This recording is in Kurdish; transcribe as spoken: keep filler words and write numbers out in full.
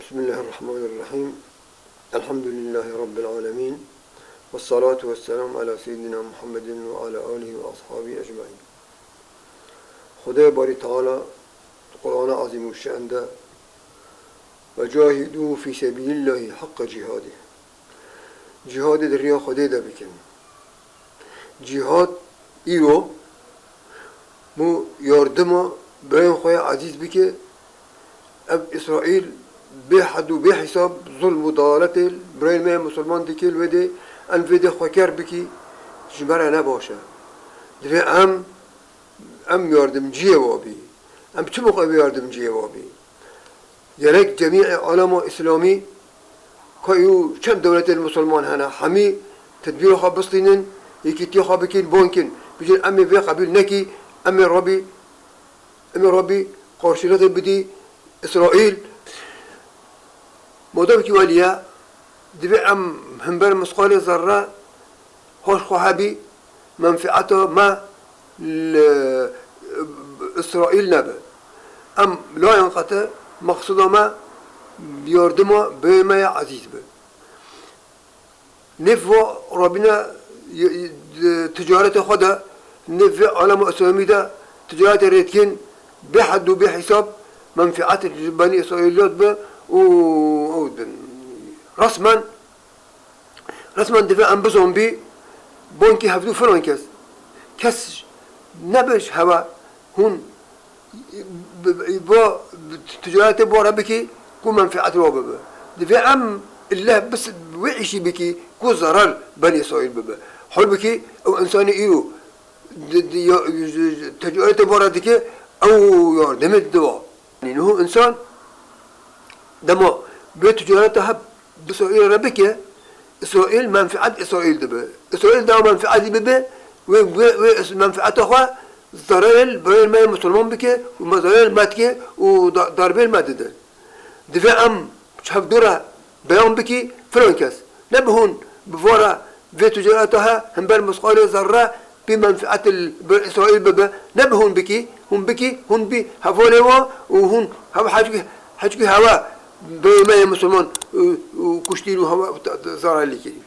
Bismillahirrahmanirrahim. Elhamdülillahi Rabbil alemin. Vessalatu vesselamu ala seyyidina Muhammedin ve ala alihi ve ashabihi ecmain. Xwedê Barî Teala Qur'ana Azîm û Şe'nde, "Ve cahidu fî sebîlillahi haqqa cihadih." Cihadê di riya Xwedê de bikin. Cîhad îro bû yardima birayên xwe yê ezîz bike. Ev Îsraîl bê hed û bê hesab zulm û dalaletê li birayên me yê misilman dike, li wê dê em vê dê xwe ker bikî, ji me re ne baş e. Divê em, em yardimciyê wa bî. Em çi miqe bê yardimciyê wa bî? Gerek cemî alema Îslamî, ka û çend dewletên misilman hene, hemî tedbîra xwe bistînin, yekîtiya xwe bikin, ban kin. Bijin, em ê vê qebîl nekî, em ê rabî, em ê rabî qarşîlixê bidî Îsraîl. Madem kî welî ye, divê em himber misqalê zerre hoş xwe hebî, menfieta me li Îsraîl nebe. Em layan qete mexsuda me yardima birê me ya ezîz be. Nêv va rabîne y-, y-, ticaretê xwe de, nêv vê alema Îslamî de ticaretê rêdkin bê hed û bê hesab menfiet ji Benî Îsraîl yad be û ew din. Resmen Resmen divê em bizon bî, bankî hevdû filan kes. Kes nebe ji hewa hûn bi, bi, bo, bi ticaretê bo re bikî ku menfiet wa bibe. Divê em illeh bis, wê îşî bikî ku zarar Benî Îsraîl bibe. Halbikî ew însanê îro di, di, ya, ticaretê bo re dike, ew yardimê dide wa. Yanî niho însan dema bê ticareta heb bi Îsraîl re bike, Îsraîl menfiet Îsraîl dibe. Îsraîl dema menfietî bibe, wê, wê, wê menfieta xwe zararê li birayên me yê misilman bike û me zararê li me dike û da, darbê li me dide. Divê em çavdû re beyan bikî filan kes. Ne bi hûn bi vara vê ticareta he himber misqalê zerre bî menfiet li bir Îsraîl bibe. Ne bi hûn bikî, hûn bikî, hûn bî hevalê wa û hûn hev hecikî, hecikî hewa birê me yê misilman û, û kuştîn û hewa zararê lê kirî.